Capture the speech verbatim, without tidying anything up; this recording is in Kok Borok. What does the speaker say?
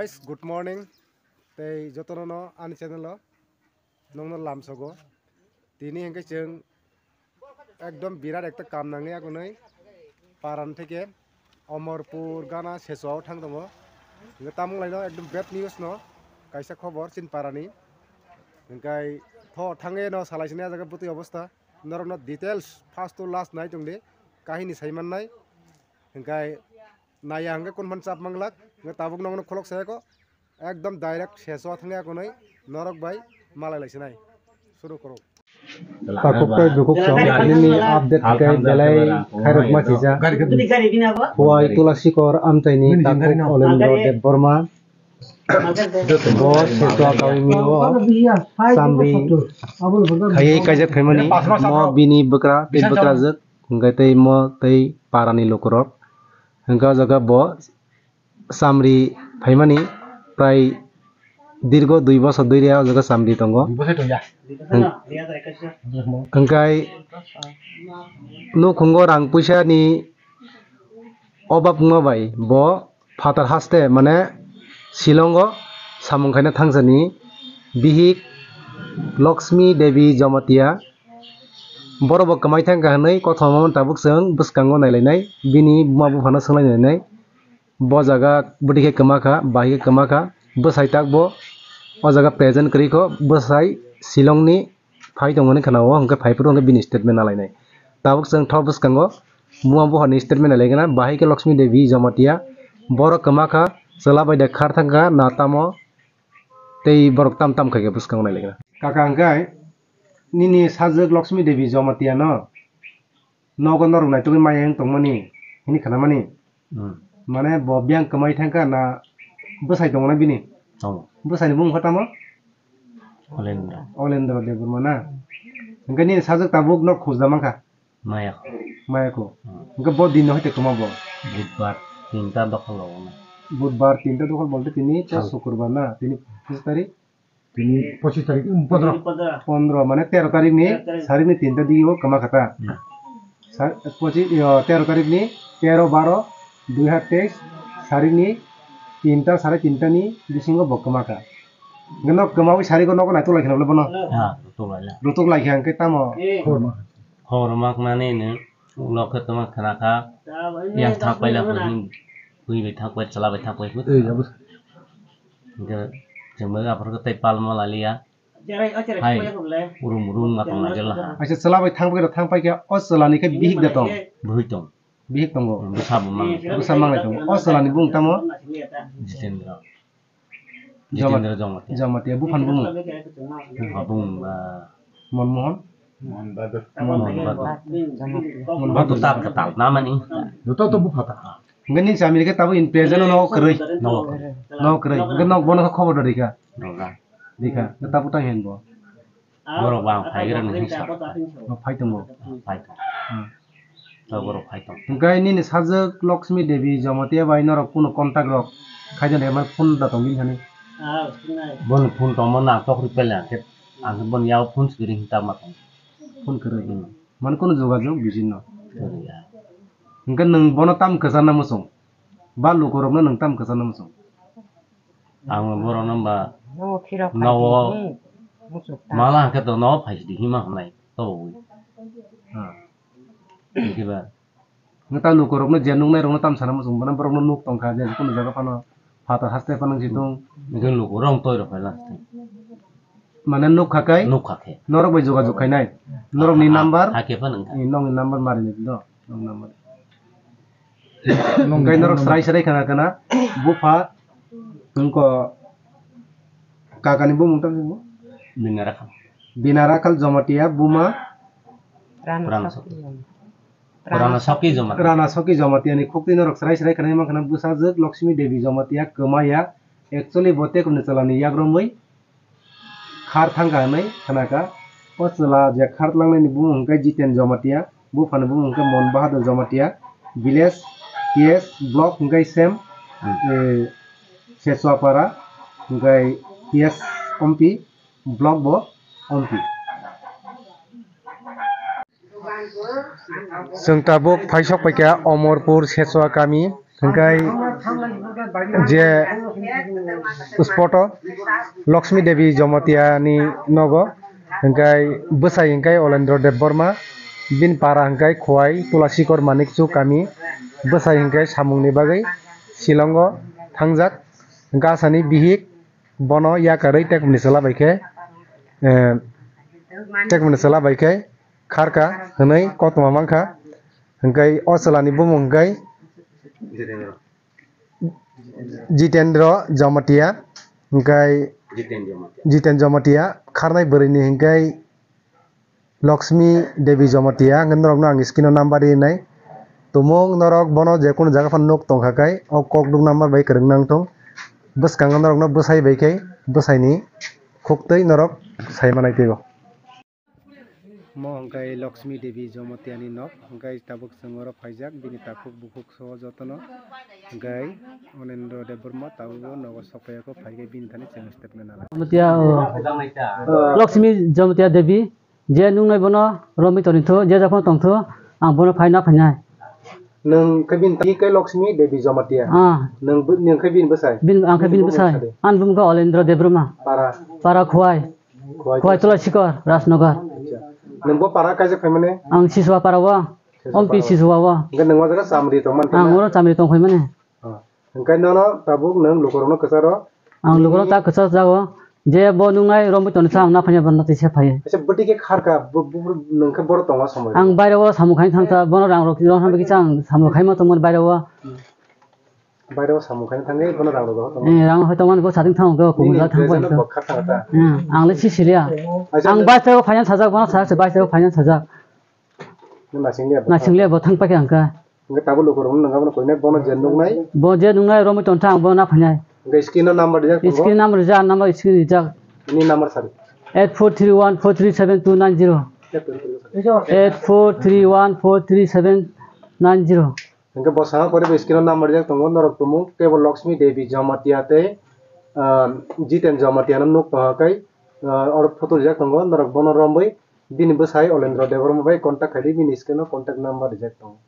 Good morning. Tei jotono no ani channel o nongno lamsogo. Tini hingke chwng ekdom birat ekta kam nangya kunui paran theke Omorpur gana Sesuao thang tongo. Hingke tamung laino ekdom bad news no kaisa khobor chin parani. Hingkai tho thange no salai sini a jaga bwtwi obostha. Norokno details first to last nai tongdi, kahini sai mannai. Hingkai naiya hingke kunphan chap manglak, hingke tabuk nongno khulok sayako, ekdom direct Sesuao thangya kunui norok bai malai lai sinai. Suru korok. Takhuk tei bukhuk song nini update khe belai khairokma sijak. Huai Tulasikor amchaini takhuk Olendro Debbarma. Bo Sesuao kawimio Samri khaiwi kaijak phaimani, mo bini bwkra tei bwkrajwk, hwnkhe tei mo tei parani lukurok. Hwnkhe o jaga bo Samri phaimani prai dirgo dui bosor dui ria o jaga Samri tongo. Hwnkhe nukhungo rang puisani obab wngma bai bo phatar haste, mane, Shillong o samung khaina thangsani bihik Lakshmi Devi Jamatia. Borok bo kwmai thangkha hwnwi kothoma tabuk chwng bwskango nailainai, bini buma buphano swnglainai. Bo jaga bwdikhe kwmakha, bahai khe kwmakha, bwsai takbo o jaga present kwrwikho, bwsai Shillong ni phai tongmani khwnao, hwnkhe phaiphuru hwnkhe bini statement nalainai. Tabuk chwng thok bwskango buma buphani statement nalaigwna, bahai khe Lakshmi Devi Jamatia, borok kwmakha, chwla bai da khar thangkha na tamo, tei borok tam tam khaikhe bwskango nailaigwna. Kaka hwnkhe nini sajwk Lakshmi Devi Jamatia no nogo norok naitugwi maya wng tongmani hini khnamani. Hmm. Mane bo biyang kwmai thangkha na bwsai tongo na bini? Tongo. Bwsaini bumung khe tamo? Olendra. Olendra Debbarma na? Hwnkhe nini sajwk tabuk no khojda mankha? Mayakho. Mayakho. Hmm. Hwnkhe bo din no hai te kwma bo? Budbar tinta dokhol o. Budbar tinta dokhol bolte tini to Sal. Sukurbar na? Tini phuchis tarik? Tini pochis tarik, um, pondro. Pondro, mane tero tarik ni, tero tarik. Sari ni tinta digi o kwma kha ta. Hmm. Sa-, pochis, yo, tero tarik ni, tero baro dui hazar teis, sari ni tinta, sare tinta ni bisingo bo kwma kha. Hwnkhe nok kwmawi sari go nogo naituk lai kha na bono? Ha, rutuk lai la. Rutuk lai kha hwnkhe tamo? Khorma. Khorma khnani ni. Ulo khe tongma khna kha, yang thang paila hwnwi, hwnwi bai thang pai, chwla bai thang pai hwnwi. Ei, abo. Hwnkhe chwng bai aphuru khe tei palma laliya. Hai, urum urum ma tong lai jela ha. Aisa chwla bai thang pai, thang pai khe o chwla ni khe bihik da tong? Bihik tong. Bihik tongo. Bwsa bo mang. Bwsa mang lai tongo. O chwla ni bung tamo? Jitendra. Jitendra Jamatia. Jamatia, buphang bumung. Buphang bumung, ah, Monmohan. Mohon Bahadur. Mohon Bahadur. Mohon Bahadur. Bahadur tak ketal nama ni. Joto to bupha ta. Hwnkhe nini chami khe tabuk in present no kwrwi. No. No kwrwi. Hwnkhe nok bono khe khobor da rikha. No da. Rikha. Hwnkhe tabuk tang hen bo. Borok bang phaigra ni hinsa. No phai tongo. Phai tongo. Hmm. To borok phai tong. Hwnkhe nini sajwk Lakshmi Devi Jamatia bai norok kunu contact rok khaijani, emang phone da tong bini thani? Bono phone tongma na tok ri pele ang khe, ang khe bono yao phone swkiri hinta ma tong. Phone kwrwi. Hmm. Mane kunu jogajog bising no. Kwrwi ya. Hwnkhe nwng bono tam kwcharna muchung? Ba lukurokno nwng tam kwcharna muchung? Ang borokno ba nogo phirok nogo phai di, hmm, muchuk ta. Mala hwnkhe to nogo phai sidi hima hwnai tobo wi. Ha. Hwnkhe ba. Nwng ta lukurokno je nuknairokno tam sana muchung, bono borokno nuk tongkha, je kunu jaga phano phatar haste phano si tong. Hwnkhe lukurok toi rok phai last. Mane nukha kai? Nukha khe. Norok bai jogajog khainai? Norokni number? Hakhe phano wngkha. Nokni number marinai do. Nokni number. Hwnkhe norok serai serai khna khna bupha wngkho kakani bumung tamo? Bina Rakhal. Bina Rakhal Jamatia, buma? Rana Rana Soki. Soki. Rana Soki Jamatia. Rana Soki Jamatia ni khukti norok serai serai khna mankha bwsajwk Lakshmi Devi Jamatia kwmaya actually bo tekumni chwlani yakromwi khar thangkha hwnwi khnakha. O chwla je khar twlangnaini bumung hwnkhe Jiten Jamatia, buphani bumung hwnkhe Mon Bahadur Jamatia, village T S, block hwnkhe Sem, hmm, eh, Sesuapara, hwnkhe T S Ompi, block bo Ompi. Chwng tabuk phaisok paikha Omorpur Sechua kami, hwnkhe je spot o Lakshmi Devi Jamatia ni nogo, hingkai bwsai hingkai Olendra Debbarma, bini para hingkai Khowai Tulashikor Manikchu kami, bwsai hingkai samungni bagwi Shillong o thangjak, hingka asani bihik bono yakarwi tekmani chwla bai khe, eh, tekmani chwla bai khe kharka hwnwi koktma mankha, hingkai o chwlani bumung hingkai Jitendra Jamatia, hingkai Jiten Jamatia. Jiten Jamatia, kharnai bwrwini hingkai Lakshmi Devi Jamatia, hingke norokno ang screen o number rinai. Tumung norok bono je kunu jaga phano nuk tongkha kai, o kok nuk number bai kwrwng nang thung. Bwskango norokno bwsai bai khe, bwsaini khuktwi norok sai manai twibo. Mo hingke Lakshmi Devi Jamatia ni nok, hingke tabuk chwng oro phaijak, bini takhuk bukhuk so jotono, hingke Onendra Debbarma tabuk o nogo sok phaiya kho, phaikhe bini thani chwng step nana. Jamatia, o, Lakshmi Jamatia Devi, je nungnai bono romwi tongthu, je jokhon tongthu, ang bono phaina phainai. Nwng khe bini twi khe Lakshmi Devi Jamatia. Ah. Nwng bo-, nwng khe bini bwsai? Bin, ang khe bini bwsai. Bini bwsai de? Ani bumung khe Olendra Debbarma. Para? Para Khowai. Khowai. Khowai Tulashikor, Rajnagar. Acha. Nwng bo para kaisa phaimani? Ang Siswa para o. Siswa para o. Siswa o. Hingke nwng o jaga chamri tongmani? Ang oro chamri tong phaimani. Ah. Hingke nono tabuk nwng lukurokno kwcharo? Ang lukurok ta kwchar jago. Je bo nungnai romwi tongsa ang naphanya borno tisa phaiye. Acha, bwtwi khe kharka, bo, bo, bo, nwng khe boro tongo somoi? Ang baire o samung khaina thangsa, bono rang rok, rok hambai kisa ang samung khaima tongmani baire o. Hmm. Baire o samung khaina thangwi bono rang rok tongo? Eh, rang hoi tongmani bo sating thango, bo kubun jagao thang bai. Bini dress no bo kha thangta? Hmm, ang le si siliya. Acha, ang acha. Baire o phaina sajak, bono sajak se baire o phaina sajak. Nw naising liya bo? Naising liya bo thang paikha ang kha. Hingke tabuk lukurok nw nangkha bono koinai bono je nuknai? Bo je nuknai romwi tongtha ang bono naphainai. Hingke screen o number rijak tongo? Screen number rijak, number screen rijak. Nini number sari? Eight four three one four three seven two nine zero. Eight four three one four three seven nine zero. Hingke bo saka kori bo screen o number rijak tongo, norok tumung kebo Lakshmi Devi Jamatia tei, ah, Jiten Jamatia no nuk tongkha kai, ah, oro photo rijak tongo, norok bono romwi bini bwsai Olendra Debbarma bai contact khaidi, bini screen o contact number rijak tongo.